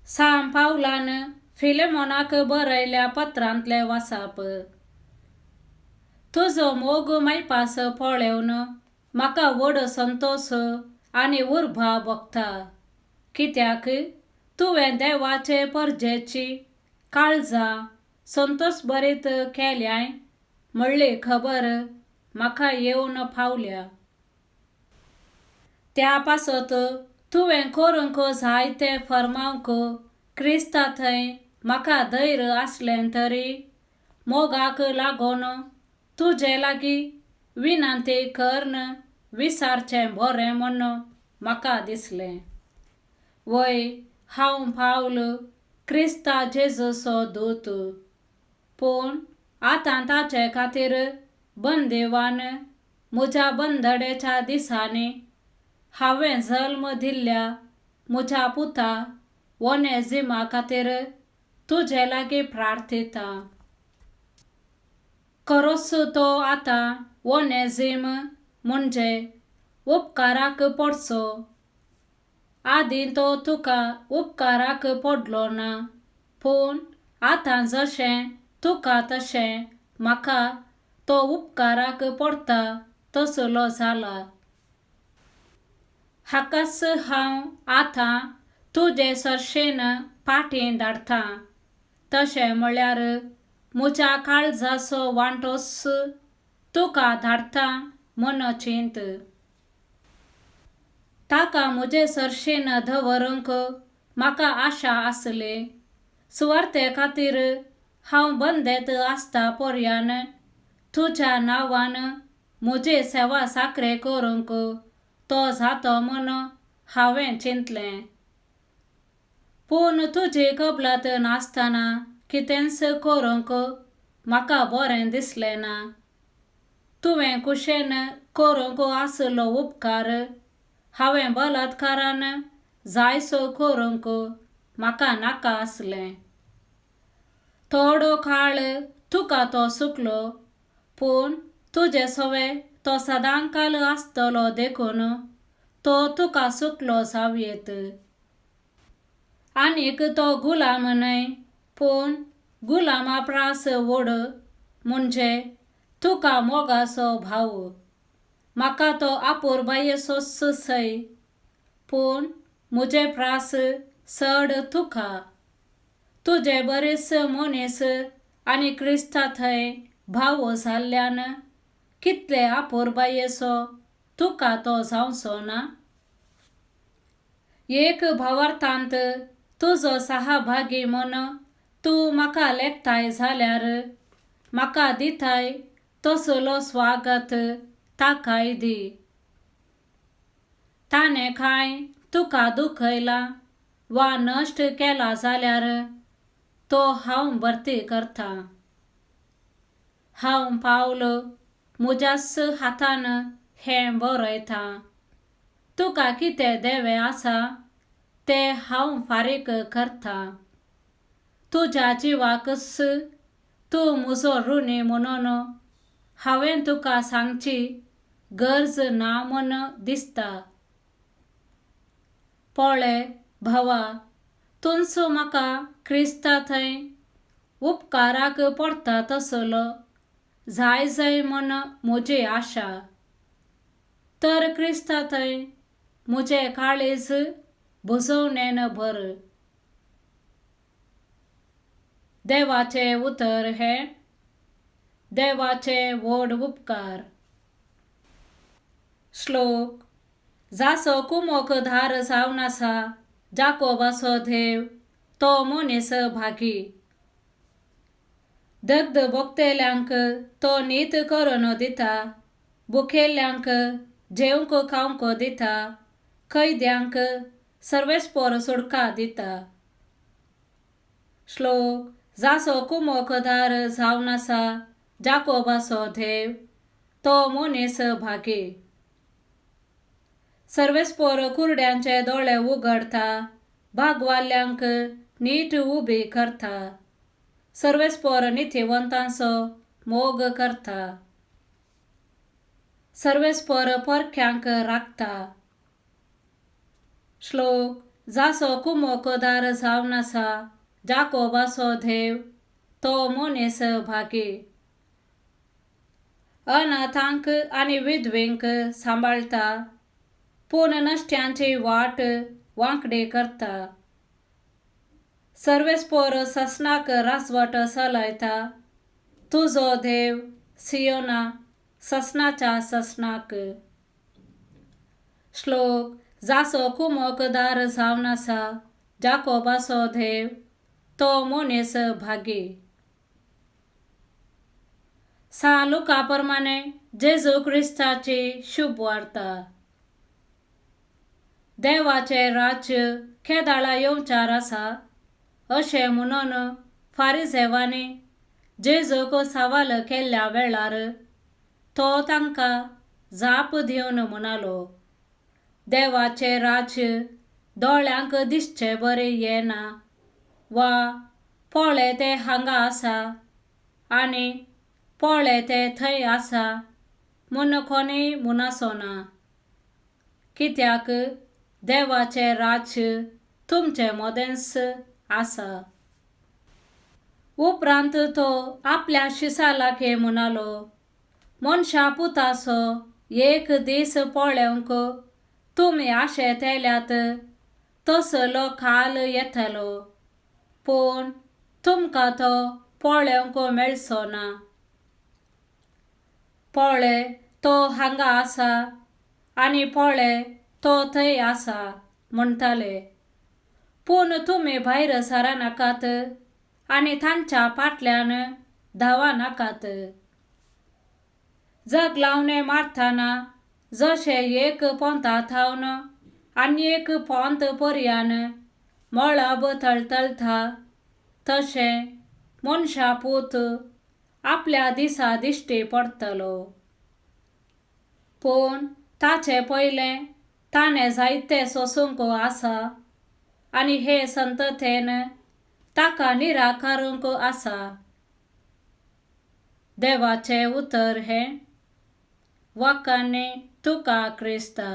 सांत पावलान फिलेमोनाक बरयल्या पत्रांतलें वाचप. तुजो मोग मायपास पळेवन म्हाका व्हड संतोश आनी उर्बा भोगता, कित्याक तुवें देवाचे परजेची काळजां संतोशभरीत केल्याय म्हळ्ळी खबर म्हाका येवन पावल्या. त्या पासत तुवें करूंक जायते फर्मावंक क्रिस्ता थंय म्हाका धैर्य आसलें तरी मोगाक लागून तुजे लागीं विनंती करून विचारचें बरें म्हूण म्हाका दिसलें. वय, हांव पावल क्रिस्ता जेजूचो दूत, पूण आतां ताचे खातीर बंदेवान म्हज्या बंदडेच्या दिसांनी हांवें जल्म दिल्ल्या म्हज्या पुता ओनेजिमा खातीर तुजे लागीं प्रार्थिता. खरोच तो आतां ओनेझीम म्हणजे उपकाराक पडचो. आदीं तो तुका उपकाराक पडलो ना, पूण आतां जशें तुका तशें म्हाका तो उपकाराक पडटा तसलो जाला. हाकाच हांव आतां तुजे सरशेन फाटीं धाडटा, तशें म्हळ्यार म्हज्या काळजाचो वांटोच तुका धाडटा म्हूण चिंत. ताका म्हजे सरशेन दवरूंक म्हाका आशा आसली. सुवार्ते खातीर हांव बंदेत आसता पर्यान तुज्या नांवान म्हजी सेवा साकरे करूंक तो जातो म्हूण हांवें चिंतलें. पूण तुजी कबलात नासतना कितेंच करूंक म्हाका बरें दिसलें ना. तुवें कुशेन करूंक आसलो उपकार हांवें बलात्कारान जायसो करूंक म्हाका नाका आसलें. थोडो काळ तुका तो सुकलो, पूण तुजे सवे तो सदांकाल आसतलो देखून तो तुका सुकलो जावयेत. आनीक तो गुलाम न्हय, पूण गुलामा प्रास व्हड म्हणजे तुका मोगाचो भाव. म्हाका तो आपुरबायेचोच सय, पूण म्हजे प्रास चड तुका. तुजे बरेच मनीस आनी क्रिस्ता थंय भाव जाल्ल्यान कितले आपुरबायेचो तुका तो जावचो ना. एक भावार्थांत तुजो सहभागी म्हूण तूं म्हाका लेखताय जाल्यार म्हाका दिताय तसलो स्वागत ताकाय दी. ताणें कांय तुका दुखयला वा नश्ट केला जाल्यार तो हांव भरती करता. हांव पावल म्हज्याच हातान हें बरयतां. तुका कितें देवें आसा तें हांव फारीक करता. तुज्या जिवाकच तूं म्हजो ऋणी म्हणून हांवें तुका सांगची गरज ना म्हूण दिसता. पळय भावा, तूंच म्हाका क्रिस्ता थंय उपकाराक पडटा तसलो जाय जाय म्हूण म्हजी आशा. तर क्रिस्ता थंय म्हजें काळीज भुजवणेन भर. देवाचें उतर हें देवाचे व्हड उपकार. श्लोक. जाचो कुमोक धार जावन आसा जाकोबाचो देव तो मनीस भागी. दग्ध भोगतेल्यांक तो नीत करून दिता, भुकेल्ल्यांक जेवंक खावंक दिता, कैद्यांक सर्वेस्पोर सुटका दिता. श्लोक. जाचो कुमोकदार जावन आसा जाकोबाचो देव तो मनीस भागी. सर्वेस्पोर कुरड्यांचे दोळे उगडता, बागवाल्यांक नीट उबी करता, सर्वेस्पोर नितीवंतांचो मोग करता, सर्वेस्पोर परक्यांक राखता. श्लोक. जाचो कुमोकदार जावन आसा जाकोबाचो देव तो मनीस भागी. अनाथांक आनी विधवेंक सांबाळटा, पूण नश्ट्यांची वाट वांकडी करता. सर्वेस्पोर ससनाक राजवट चलयता तुजो देव सियोना ससनाच्या ससनाक. श्लोक जाचो कुमोकदार जावन आसा जाकोबाचो देव तो मनीस भागी. सा लुका प्रमाणे जेजू क्रिस्ताची शुभ वार्ता. देवाचें राज्य केदाळा येवचार आसा अशें म्हणून फारिजेवांनी जेजूक सवाल केल्ल्या वेळार तो तांकां जाप दिवन म्हणालो, देवाचें राज्य दोळ्यांक दिसचें बरें येना वा पळय तें हांगा आसा आनी पळय तें थंय आसा म्हूण कोणूय म्हणचो ना, कित्याक देवाचें राज्य तुमचे मदेंच आसा. उपरांत तो आपल्या शिसा लागीं म्हणालो, मनशा पुताचो एक दीस पळोवंक तुमी आशेतल्यात तसलो काल येतलो, पूण तुमकां तो पळोवंक मेळचो ना. पळय तो हांगा आसा आनी पळय तो थंय आसा म्हणटाले, पूण तुमी भायर सरनाकात आनी तांच्या फाटल्यान धांवनाकात. जगलावणें मारतना जशें एक पोंता थावन आनी एक पोंत पर्यान मळब तळतळटा तशें मनशा पूत आपल्या दिसा दिश्टी पडटलो. पूण ताचे पयलें ताणें जायतें सोसूंक आसा आनी हे संततेन ताका निराकारूंक आसा. देवाचें उतर हें. वाकांनी तुका क्रिस्ता.